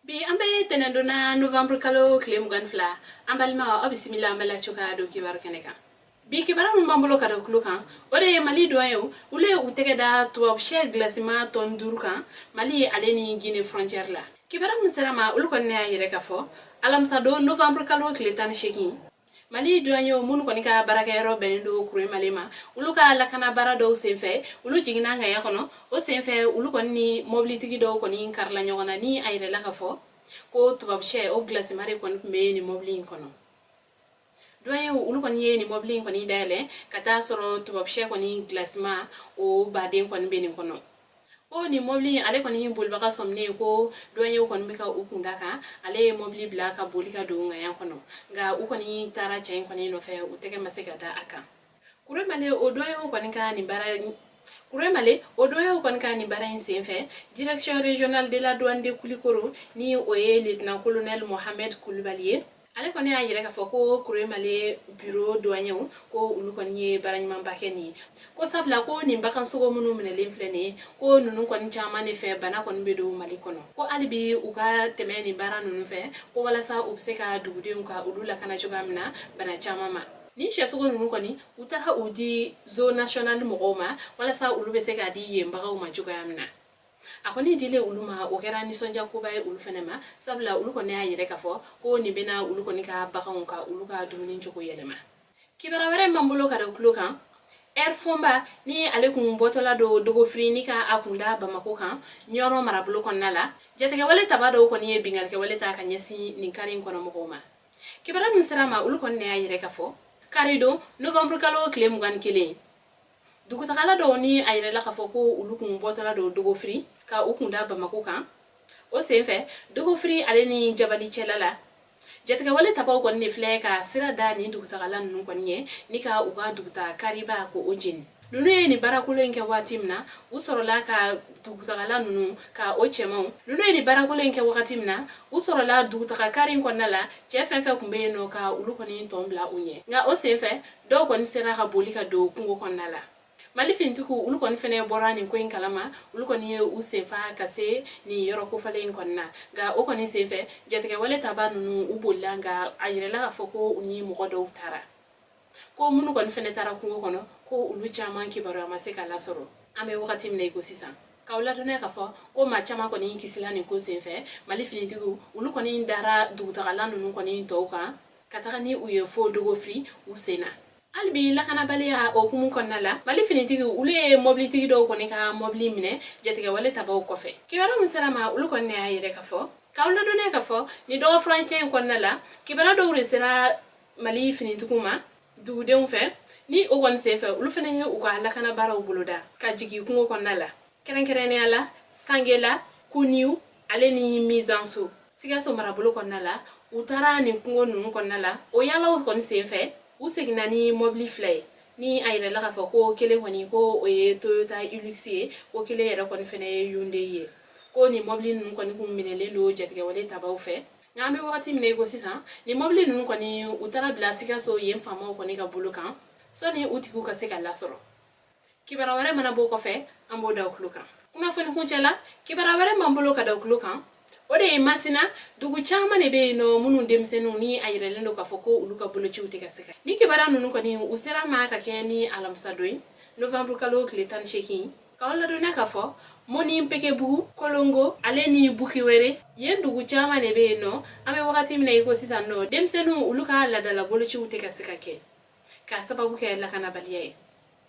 Bi an bɛ tɛnɛndon na, novembre kalo tile 22. An balimaw, aw bisimila an bɛla cogoya don kibaru kɛnɛ kan. Bi kibaru min b'an bolo ka da tulo kan, o de ye Mali douaniers, olu ye u tɛgɛ da tubabu sɛ gilasima tɔni 5 kan Mali ale ni Guinée frontière la. Kibaru min sera ma, olu kɔni y'a yɛrɛ ka fɔ alamisa don, novembre kalo tile 18, Mali douaniers minnu kɔni ka baarakɛyɔrɔ bɛnnen don Kuremale ma, olu ka lakana baara dɔw senfɛ, olu jiginna ŋaya kɔnɔ. O senfɛ, olu kɔni ni mɔbilitigi dɔw kɔni karila ɲɔgɔn na, ni a yɛrɛla ka fɔ ko tubabu sɛ o gilasima de kɔni tun bɛ nin mɔbili in kɔnɔ. Douaniers, olu kɔni ye nin mɔbili in kɔni dayɛlɛ ka taa sɔrɔ tubabu sɛ kɔni gilasima o baden kɔni bɛ nin kɔnɔ. Ko nin mɔbili ale kɔni bolibaga sɔminen ko douaniers kɔni bɛ ka u kunda kan, ale ye mɔbili bila ka boli ka don ŋaya kɔnɔ. Nka u kɔni taara cɛ in kɔni nɔfɛ, u tɛgɛ ma se ka da a kan. Kuremale o douaniers kɔni ka nin baara Kuremale o douaniers kɔni ka nin baara in senfɛ, Direction régionale de la douane de Koulikoro, ni o ye lieutenant colonel Mohamed Kulibali ye, ale kɔni y'a yɛrɛ k'a fɔ ko Kuremale bureau douaniers ko olu kɔni ye baara ɲumanba kɛ nin ye, ko sabula ko nin bagansogo minnu minɛlen filɛ nin ye, ko ninnu kɔni caman de fɛ bana kɔni bɛ don Mali kɔnɔ, ko hali bi u ka tɛmɛ nin baara ninnu fɛ, ko walasa u bɛ se ka dugudenw ka olu lakana cogoya min na bana caman ma. Nin sɛsogo ninnu kɔni, u taara u di zoo national mɔgɔw ma walasa olu bɛ se k'a di yen baganw ma cogoya min na. A kɔni dilen olu ma, o kɛra nisɔndiya koba ye olu fɛnɛ ma, sabula olu kɔni y'a yɛrɛ k'a fɔ ko nin bɛna olu kɔni ka baganw ka olu ka dumuni cogo yɛlɛma. Kibaruya wɛrɛ m'an bolo ka da tulo kan, Air Fomba ni ale kun bɔtɔla don Dogofiri ni ka a kun da Bamako kan, Ɲɔrɔ marabolo kɔnɔna la, jatigɛwale taba dɔw kɔni ye binkannikɛwale ta ka ɲɛsin nin kari in kɔnɔ mɔgɔw ma. Kibaruya min sera ma, olu kɔni y'a yɛrɛ k'a fɔ kari don, novembre kalo tile 21, dugutagala dɔw ni a yɛrɛla k'a fɔ ko olu kun bɔtɔla don Dogofiri ka u kun da Bamako kan. O senfɛ, Dogofiri ale ni Jabali cɛla la, jatigɛwale tabaw kɔni de filɛ ka sira da nin dugutagala ninnu kɔni ye ni ka u ka duguta kariba ko o jeni. Ninnu ye nin baarakolo in kɛ waati min na, u sɔrɔla ka dugutagala ninnu ka o cɛmanw ninnu ye nin baarakolo in kɛ wagati min na, u sɔrɔla dugutaga kari in kɔnɔna la, cɛ fɛn fɛn tun bɛ yen nɔ, ka olu kɔni tɔn bila u ɲɛ. Nka o senfɛ, dɔw kɔni sera ka boli ka don kungo kɔnɔna la. Mali finitigiw, olu kɔni fɛnɛ bɔra nin ko in kalama, olu kɔni ye u senfa ka se nin yɔrɔ kofalen in kɔni na. Nka o kɔni senfɛ, jatigɛwale taba ninnu u bolila, nka a yɛrɛla k'a fɔ ko u ni mɔgɔ dɔw taara, ko minnu kɔni fɛnɛ taara kungo kɔnɔ, ko olu caman kibaruya ma se ka lasɔrɔ an bɛ wagati min na i ko sisan. K'aw ladɔnniya k'a fɔ ko maa caman kɔni kisila nin ko senfɛ. Mali finitigiw, olu kɔni dara dugutagala ninnu kɔni tɔw kan ka taga ni u ye fo Dogofiri u sen na. Hali bi lakanabaliya hukumu kɔnɔna la, Mali finitigiw, olu ye mɔbilitigi dɔw kɔni ka mɔbili minɛ jatigɛwale tabaw kɔfɛ. Kibaruya min sera ma, olu kɔni y'a yɛrɛ ka fɔ k'aw ladɔnniya k'a fɔ ni dɔgɔ furancɛ in kɔnɔna la, kibaruya dɔw de sera Mali finitigiw ma dugudenw fɛ. Ni o kɔni senfɛ, olu fana ye u ka lakana baaraw boloda ka jigin kungo kɔnɔna la, kɛrɛnkɛrɛnnenya la Sangela, Kuniw ale ni Mizanso, Sikaso marabolo kɔnɔna la. U taara nin kungo ninnu kɔnɔna la. O yaalaw kɔni senfɛ, u seginna ni mɔbili fila ye, ni a yɛrɛla k'a fɔ ko kelen kɔni ko o ye Toyota Hilux ye, ko kelen yɛrɛ kɔni fɛnɛ ye Hyundai ye, ko nin mɔbili ninnu kɔni kun minɛlen don jatigɛwale tabaw fɛ. Nka an bɛ wagati min na i ko sisan, nin mɔbili ninnu kɔni, u taara bila Sikaso yen faamaw kɔni ka bolo kan sɔnni u tigiw ka se ka lasɔrɔ. Kibaruya wɛrɛ mana bɔ kɔfɛ, an b'o da tulo kan kunnafoni kuncɛ la. Kibaruya wɛrɛ m'an bolo ka da tulo kan, o de ye Masina dugu caman de bɛ yen nɔ minnu denmisɛnninw ni a yɛrɛlen don k'a fɔ ko olu ka bolociw tɛ ka se ka. Ni kibaruya ninnu kɔni, u sera ma ka kɛ ni alamisa don ye, novembre kalo tile 18. K'aw ladɔnniya k'a fɔ Moni Pekebugu, Kolongo ale ni Bukiwere, yen dugu caman de bɛ yen nɔ, an bɛ wagati min na i ko sisan nɔ, denmisɛnninw olu ka laadala bolociw tɛ ka se ka kɛ k'a sababu kɛ lakanabaliya ye,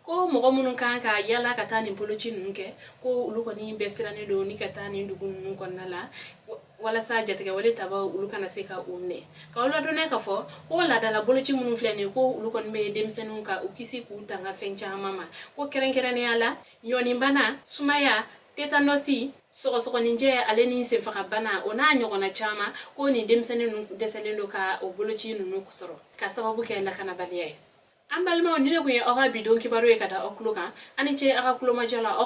ko mɔgɔ minnu kan ka yala ka taa nin boloci ninnu kɛ, ko olu kɔni bɛɛ sirannen don ni ka taa nin dugu ninnu kɔnɔna la walasa jatigɛwale tabaw olu kana se ka u minɛ. K'aw ladɔnniya k'a fɔ ko laadala boloci minnu filɛ nin ye, ko olu kɔni bɛ denmisɛnninw ka u kisi k'u tanga fɛn caman ma, ko kɛrɛnkɛrɛnnenya la ɲɔnibana, sumaya, tetanɔsi, sɔgɔsɔgɔninjɛ ale ni senfagabana, o n'a ɲɔgɔnna caman, ko nin denmisɛnnin ninnu dɛsɛlen don ka o boloci ninnu sɔrɔ ka sababu kɛ lakanabaliya ye. An balimaw, ni ne kun ye aw ka bi don kibaru ye ka da aw tulo kan. Ani ce aw ka kulomajɔ la. Aw